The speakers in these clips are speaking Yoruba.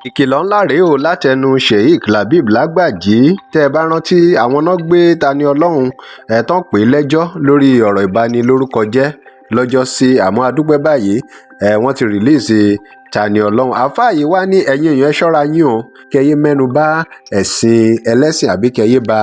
Ìkìlọ̀ ńlá rèé o látẹnu Sheik Labeeb Làgbàjì. Tẹ́ ẹ bá rántí, àwọn náà gbé Ta-ni-Ọlọ́run ẹ̀ tán pé lẹ́jọ́ lórí ọ̀rọ̀ ìbanilórúkọjẹ́ lọ́jọ́sí. Àmọ́ adúpẹ́ báyìí, wọ́n ti release Ta-ni-Ọlọ́run. Àáfàá yìí wá ní ẹ̀yin èèyàn, ẹ ṣọ́ra yín o, kẹ́ yé mẹ́nu bà ẹ̀sìn ẹlẹ́sìn àbí kẹ́ yé ba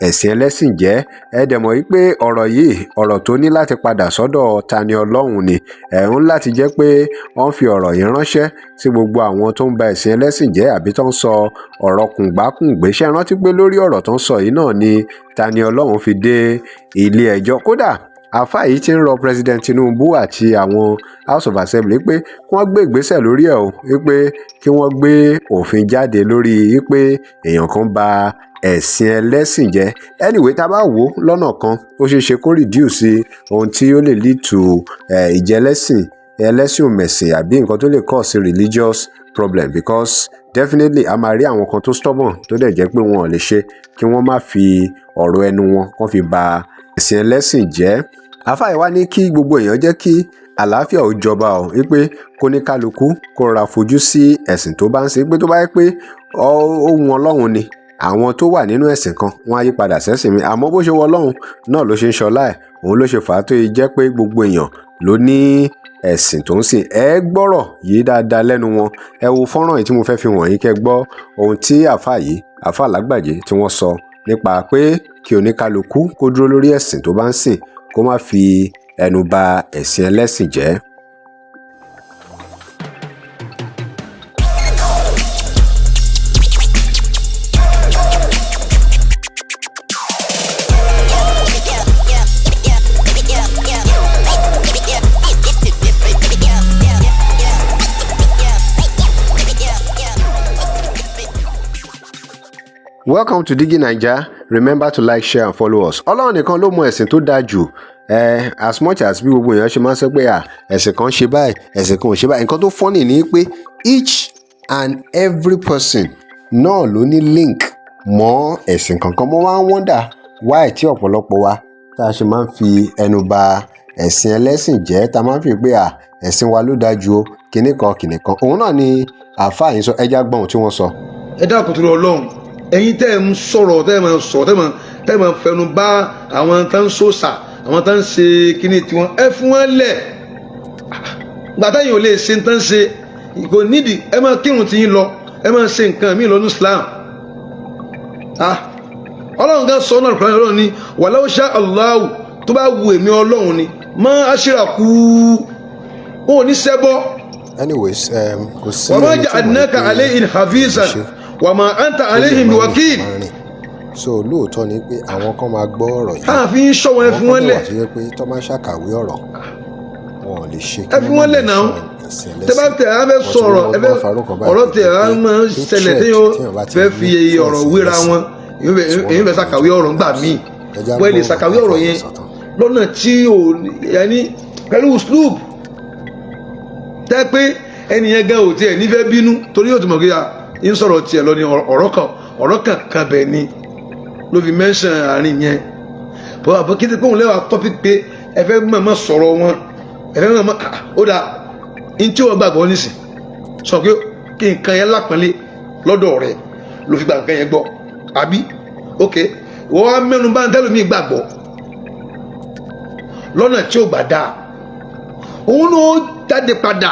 ẹ̀sìn ẹlẹ́sìn jẹ́. Ẹ dẹ̀ mọ̀ wípé ọ̀rọ̀ yìí, ọ̀rọ̀ tó ní láti padà sọ́dọ̀ Ta-ni-Ọlọ́run ni. Ẹ̀ ń láti jẹ́ pé wọ́n fi ọ̀rọ̀ yìí ránṣẹ́ sí gbogbo àwọn tó ń ba ẹ̀sìn ẹlẹ́sìn jẹ́ àbí tó ń sọ ọ̀rọ̀ kùngbákùngbé. Ṣé ẹ rántí pé lórí ọ̀rọ̀ tó ń sọ yìí náà ni Ta-ni-Ọlọ́run fi dé ilé ẹjọ́? Kódà àáfàá yìí ti ń rọ President Tinubu àti àwọn House of Assembly pé kí wọ́n gbé ìgbésẹ̀ lórí ẹ̀ o, wípé kí wọ́n gbé òfin jáde lórí wípé èèyàn kan ba ẹ̀sìn ẹlẹ́sìn jẹ́. Anyway, tá a bá wò ó lọ́nà kan, ó ṣeé ṣe kó reduce ohun tí ó lè lead to ìjẹ́lẹ́sìn ẹlẹ́sìn òmẹ̀sìn àbí nǹkan tó lè cause religious problem, because definitely a máa rí àwọn kan tó stubborn, tó dẹ̀ jẹ́ pé wọn ò lè ṣe kí wọ́n má fi ọ̀rọ̀ ẹnu wọn kán fi ba ẹ̀sìn ẹlẹ́sìn jẹ́. Àáfàá yìí wá ní kí gbogbo èèyàn jẹ́ kí àlàáfíà ó jọba o, wípé kóníkálukú kó rọra fojú sí ẹ̀sìn tó bá ń ṣe, pé tó bá yẹ pé ó wu Ọlọ́run ni, àwọn tó wà nínú ẹ̀sìn kan wọ́n á yí padà sẹ́sìn mi. Àmọ́ bó ṣe wọ Ọlọ́run náà ló ṣe ń ṣọlá ẹ̀, òun ló ṣe fà á tó yẹ jẹ́ pé gbogbo èèyàn ló ní ẹ̀sìn tó ń sìn. Ẹ gbọ́rọ̀ yìí dáadáa lẹ́nu wọn. Ẹ wo fọ́nrán yìí tí mo fẹ́ fi wọ̀nyí, kẹ́ gbọ́ ohun tí àáfàá yìí, àáfàá Lágbàjì, tí wọ́n sọ nípa pé kí oníkálukú kó dúró lórí ẹ̀sìn tó bá ń sìn, kó má fi ẹnu ba ẹ̀sìn ẹlẹ́sìn jẹ́. Welcome to Digi Naija. Remember to like, share and follow us. Ọlọ́run nìkan ló mọ ẹ̀sìn tó dáa jù. As much as bí gbogbo èèyàn ṣe máa ń sọ pé à ẹ̀sìn kan ṣe báyìí, ẹ̀sìn kan ò ṣe báyìí, nǹkan tó funny ni pé each and every person náà ló ní link mọ́ ẹ̀sìn kankan. Mo máa ń wonder why tí ọ̀pọ̀lọpọ̀ wa tá a ṣe máa ń fi ẹnu ba ẹ̀sìn ẹlẹ́sìn jẹ́, tá a máa ń fi pé à ẹ̀sìn wa ló dáa ju o, kinní kan kinní kan. Òun náà ni àáfàá yìí sọ. Ẹ já gbọ́n ohun tí wọ́n sọ. Ẹ dákun tó lọ lọ́hùn, ẹ̀yin tẹ́ ẹ̀ ń sọ̀rọ̀, tẹ́ ẹ̀ máa sọ̀rọ̀, tẹ́ ẹ̀ máa fẹnu bá àwọn tó ń sòsà, àwọn tó ń ṣe kíní tiwọn, ẹ fún wọn lẹ̀. Gbàtà yìí ò lè ṣe tán ṣe, kò nídìí. Ẹ máa kírun tí yín lọ, ẹ máa ṣe nǹkan míì lọ́nu Islam. Ọlọ́run gan sọ náà kúrò. Ọlọ́run ní walau sha Allahu, tó bá wu èmi Ọlọ́run ni ma ashraku, wọn ò ní ṣẹbọ. Anyways, kò sí wa ma ja'alnaka alayhim hafizan wa ma anta alayhim biwakil. So lóòótọ́ ni pé àwọn kan máa gbọ́ ọ̀rọ̀ yìí. Káà fi ń sọ wọn, ẹ fi wọn lẹ̀. Àwọn kan wà tó yẹ pé tó máa ń ṣàkàwé ọ̀rọ̀, wọn ò lè ṣe. Ẹ fi wọn lẹ̀ náà. Tẹ bá tẹ ẹ fẹ́ sọ̀rọ̀, ẹ fẹ́ ọ̀rọ̀ tẹ ẹ máa ń ṣẹlẹ̀ tí yóò fẹ́ fi ọ̀rọ̀ wéra wọn, èyí fẹ́ ṣàkàwé ọ̀rọ̀ ńgbà míì, wọ́n lè ṣàkàwé ọ̀rọ̀ yẹn lọ́nà tí ò yẹni pẹ̀lú uslub tẹ́ pé ẹnìyẹn gan ò tiẹ̀ nífẹ̀ẹ́ bínú, torí yóò tún mọ̀ pé ń sọ̀rọ̀ tiẹ̀ lọ ní ọ̀rọ̀ kan kan bẹ̀ ni ló fi mention àárín yẹn bọ́. Àbọ̀ kí ti pé òun lẹ́wà topic pé ẹ fẹ́ mọ̀ọ́mọ̀ sọ̀rọ̀ wọn, ẹ fẹ́ mọ̀ọ́mọ̀. Ó dáa, ní tí wọ́n gbàgbọ́ nísìn sọ pé kí nǹkan yẹn lápẹ́lẹ́ lọ́dọ̀ rẹ̀ ló fi gba nǹkan yẹn gbọ́, àbí? Ok, wọ́n wá mẹ́nu bá ń tẹ́lómi gbàgbọ́ lọ́nà tí ó gbà dáa, òun náà jáde padà,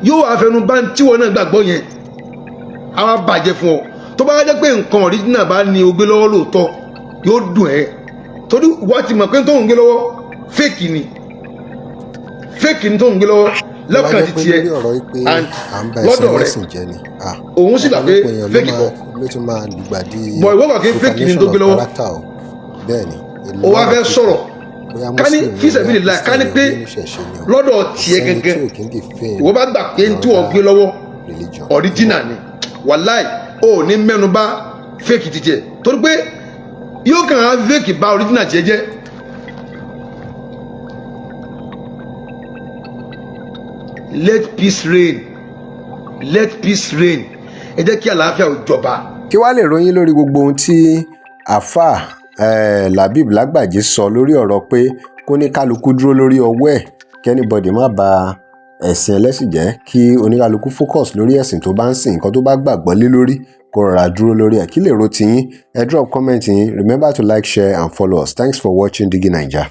yóò wá fẹnu bá ń tí wọn náà gbàgbọ́ yẹn, àwa bàjẹ́ fún ọ. Tó bá jẹ́ pé nǹkan original bá ní o gbé lọ́wọ́ lóòótọ́, yóò dùn ẹ́, torí wọ́n ti mọ̀ pé tó ń gbé lọ́wọ́ fake ni, fake ni tó ń gbé lọ́wọ́ lọ́kàn ti tiẹ̀ and lọ́dọ̀ rẹ̀. Òun sì gbà pé fake kọ́ bọ̀, ìwọ gbà pé fake ni tó gbé lọ́wọ́. O wá fẹ́ sọ̀rọ̀ ká ní fisabilillah, ká ní pé lọ́dọ̀ tiẹ̀ gẹ́gẹ́ ìwọ bá gbà pé tí wọ́n gbé lọ́wọ́ original ni, wàláì, o ò ní mẹ́nu bà fake ti tiẹ̀, torí pé yóò kàn án fake bà original tiẹ̀ jẹ́. Let peace reign, let peace reign. Ẹ jẹ́ kí àlàáfíà ó jọba. Kí wàá lè ròyìn lórí gbogbo ohun tí àáfàá Labib Lágbàjì sọ lórí ọ̀rọ̀ pé kó ní kálukú dúró lórí ọwọ́ ẹ̀, kí anybody má ba Ẹ̀sìn ẹlẹ́sìn jẹ́ kí oníkálukú focus lórí ẹ̀sìn tó bá ń sìn, nǹkan tó bá gbàgbọ́ lé lórí, kó rọra dúró lórí ẹ̀. Kí lè ro tiyín? Ẹ drop comment yín. Remember to like, share and follow us. Thanks for watching Digi Naija.